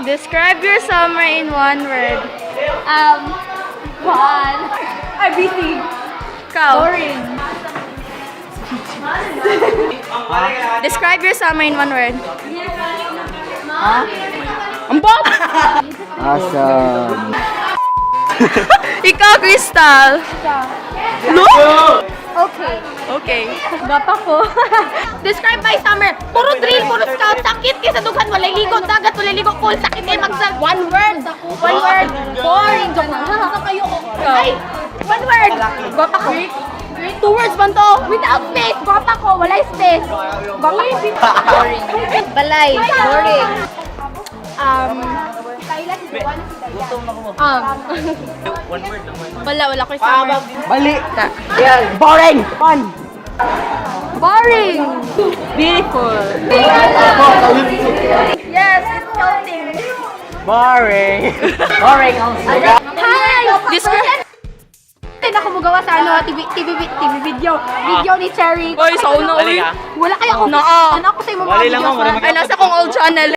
Describe your summer in one word. One. Ay, busy. Ikaw. Boring. Describe your summer in one word. Ha? Ang bot! Awesome. Ikaw, Crystal. No? Okay. Okay. Gapa ko. Describe my summer. Puro drill, puro scout. Sakit kay sa dughan, walay ligo, dagat, walay ligo, cool. Sakit kay magsa. One word. One word. Boring. Joke lang. Kayo ko. Ay, one word. Gwapa ko. Two words man to. Without space. Gwapa ko. Walay space. Gwapa ko. Boring. Balay. Boring. Wala, wala ko summer. Bali. Boring. Fun. Boring. Beautiful. Yes, it's counting. Boring. Boring also. Hi! Describe. Hindi ako mugawa sa ano, TV, TV, TV video. Video ni Cherry. Oy, sa una, oy. Wala kaya ako. Naa. Ano ako sa imong mga videos. Ay, nasa kong old channel.